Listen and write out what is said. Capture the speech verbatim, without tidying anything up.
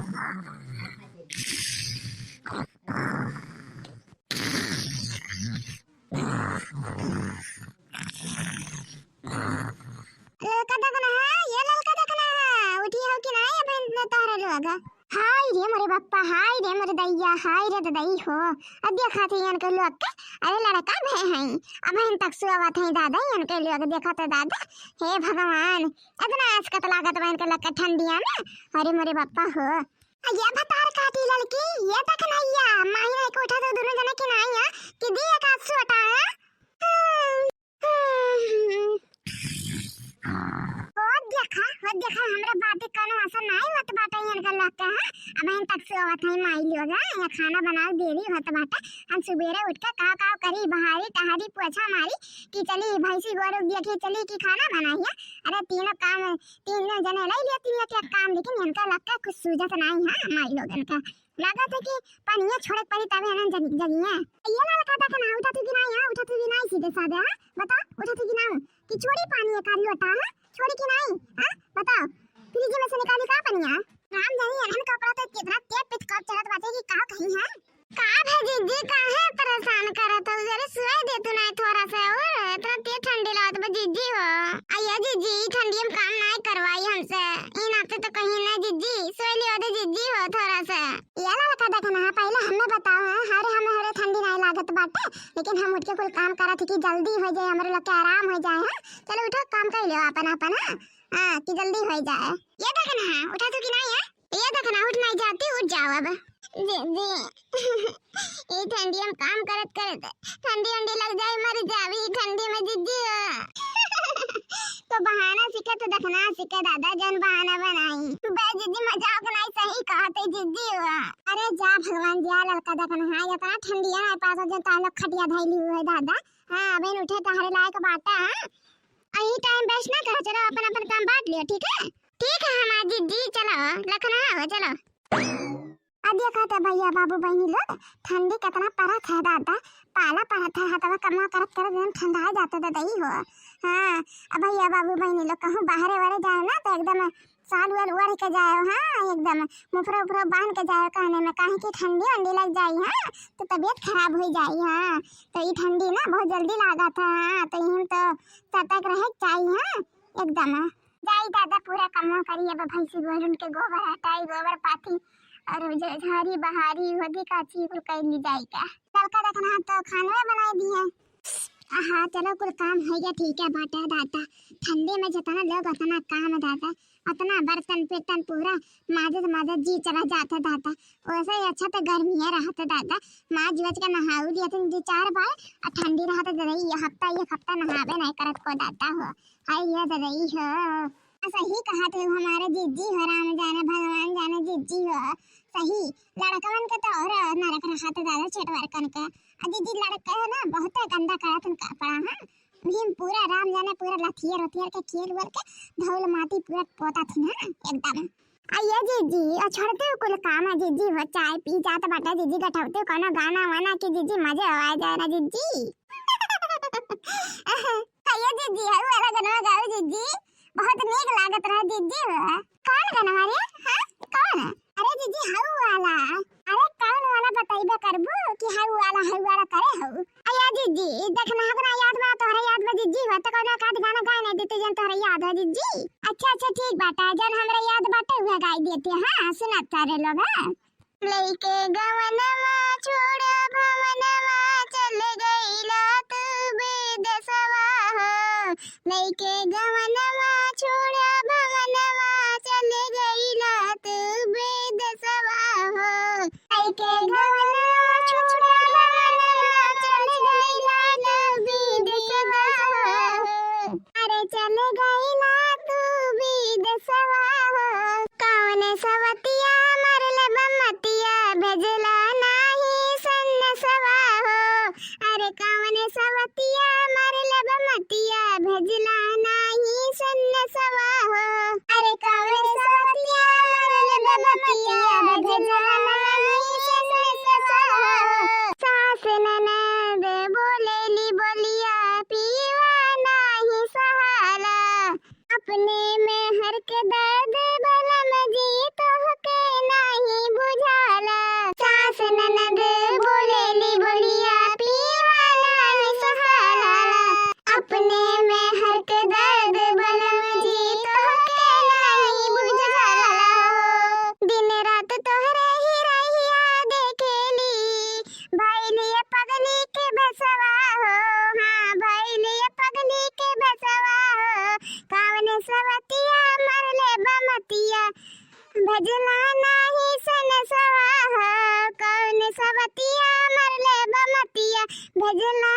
ललका देखना है, ये ललका देखना है, उठी हो कि नाहीं अबहिन तोहरे लोग? हाय रे मोरे बप्पा, हाय रे मोरे दैया, हाय रे ददई हो। अब देखा थे इनके लोग के, अरे लड़का भए हैं, अबहिन तक सुआवत हैं दादा, इनके लोग देखा तो दादा, हे भगवान, इतना आसकत लागत बा इनके लोग के ठंडिया में, अरे मोरे बप्पा हो। आ ये भतार काटी ललकी, ये देखना या, माही नाहीं के उठा तो दुनो जने के नाहीं है, कि दी एक आध सुअटा है। ओ देखा, ओ देखा, हमरा बाते कौनो असर नाहीं होत बाटे इनका लगता है। अबहिन तक सुआवत हैं माई लोग, ये खाना बनावे देरी होत बाटे। हम सुबेरे उठ के काव काव करी, बहारी, टहरी, पोछा मारी कि चली भैंसी गोरू देखी चली कि खाना बनाई है। अरे तीनों काम, तीनों जने लई लेती है क्या काम, लेकिन इनका लगता है कुछ सूझत नाहीं है माई लोगन का। लागत है कि पानिया छोड़े के पड़ी तबे अनन जग-, जगिया। ये ललका देखना, उठा तू कि नाहीं, हाँ, उठा तू कि नाहीं सीधे साधे, हाँ? बता, उठा तू कि नाहीं? कि छोड़ी पानी एक आध लोटा, हाँ? छोड़ी कि नाहीं, हाँ? बताओ, फ्रिज में से निकाली का पनिया? राम जानी अनन कपड़ा तो कितना तेज पिचकाप चलत बाटे कि का कही है? का भे जिज्जी, काहे परेशान करत हो? जरे सुआई दे तू नाहीं थोड़ा सा और, इतना तेज ठंडी लागत बा जिज्जी हो। अय्या जिज्जी, ई ठंडी में काम नाहीं करवाई हमसे, ई नाते तो कहीं ना जिज्जी, सोई लियो दे जिज्जी हो थोड़ा सा। ये ललका देखना है, पहले हमें बताओ है, हरे हमें हरे ठंडी नाहीं लागत बाटे, लेकिन हम उठ के कुल काम करत ही कि जल्दी हो जाए, हमरे लोग के आराम हो जाए है। चलो उठो, काम कर लो अपन अपन, हाँ, हाँ, कि जल्दी हो जाए। ये देखना है, उठा तू कि नाहीं है? ये देखना, उठ नाहीं जाती, उठ जाओ अब। जिज्जी, ये ठंडी में काम करत करत ठंडी उंडी लग जाए, मर जावी ठंडी में जिज्जी हो। तो बहाना सीखे तो देखना सीखे दादा, जन बहाना बनाई। बे जिज्जी, मजाक नाहीं, सही कहत है जिज्जी हो। अरे जा भगवान, जा ललका देखना है, इतना ठंडिया है पास जन तान लोग खटिया धैली हुए दादा। हाँ, अबहिन उठे तहरे लायक बाटा, हाँ? अही टाइम वेस्ट ना करो, चलो अपन अपन काम बांट लियो, ठीक है? ठीक है हमार जिज्जी, चलो लखनऊ हो, चलो। अब देखा तो भैया बाबू बहिनी लोग, ठंडी कितना परत है दादा, पाला परत है, हथवा कमवा करत करत एकदम ठंडा जाता ददई हो। हाँ, अब भैया बाबू बहिनी लोग कहूँ बाहरे वारे जाए ना तो एकदम साल वाल ओढ़ के जाए, हाँ, एकदम मुफरा उफरा बांध के जाए काने में, काहे कि ठंडी वंडी लग जाई, हाँ, तो तबीयत खराब हो जाई, हाँ। तो ई ठंडी ना बहुत जल्दी लागत है, हाँ, तो इहन तो सतर्क रहे के चाहिए, हाँ, एकदम। जाई दादा, पूरा कमवा करी, अब भैंसी गोरुन के गोबर हटाई, गोबर पाथी, और जो झाड़ी बहारी होगी काची कुल कर ली जाई का। ललका देखना तो खानवे बनाई दी है। हाँ, चलो कुल काम हो गया, ठीक है बाटा दादा। ठंडी में जितना लोग उतना काम दादा, उतना बर्तन पिर्तन पूरा माजत माजत जी चला जाता दादा। वैसे ही अच्छा तो गर्मी है रहता दादा, माज वज के नहाऊ लिया तुम दो चार बार, और ठंडी रहता दादा, ये हफ्ता एक हफ्ता नहावे नहीं करत को दादा हो। हाय ये ददई हो। आ, सही कहत हो हमारे जिज्जी हो, राम जाने भगवान जाने जिज्जी हो। सही, लड़कवन के तो और नरक रहत दादा, चेटवरकन के। आ जिज्जी लड़के है ना, बहुत गंदा करत हन कपड़ा, हाँ। भीम पूरा राम जाने पूरा लथियर उथियर के खेल बोल के धौल माटी पूरा पोता थी ना एकदम। आ ये जिज्जी, आ छोड़ते हो कुल काम है जिज्जी हो, चाय पी जात बाटा जिज्जी, गठौते कोनो गाना वाना के जिज्जी, मजे आवा जाए ना जिज्जी। कहियो जिज्जी, हऊ वाला गनवा गाओ जिज्जी, बहुत नीक लागत रहा जिज्जी हो। कौन गनवा रे? हाँ, कौन? अरे जिज्जी, हऊ वाला। अरे कौन वाला बतइबे करबू कि हऊ वाला, हऊ वाला करे हऊ? अया जिज्जी, ई देख ना, हमरा याद बा, तोहरा याद बा जिज्जी हो, तो कौनो एकाध गाना गाए नहीं देते जन तोहरा याद हो जिज्जी। अच्छा, अच्छा, ठीक बाटा, जन हमरा याद बाटे उहे गाई देते। हाँ, सुनत तारे लोग, हाँ। लइके गवनवा छोड़ा भवनवा चल गईला तू विदेशवा हो। लइके गवनवा छोड़ा भवनवा चल गईला तू विदेशवा हो। लइके गवनवा छोड़ा भवनवा चल गईला तू विदेशवा हो। अरे चल गईला तू विदेशवा हो। कौन सवतिया मरले बमतिया भेजला नाही संदेशवा हो। अरे कौन सवतिया मरले बमतिया भेजला नाही संदेशवा हो। अरे कौन सवतिया मरले बमतिया भेजला नाही संदेशवा हो। सास ननद बोलेली बोलिया पियवा नाही सहाला। अपने मेहर के दर्द बलम जी तोहके नाई भजला नाही सनसवा हो, कौन सवतिया मरले बमतिया, भजला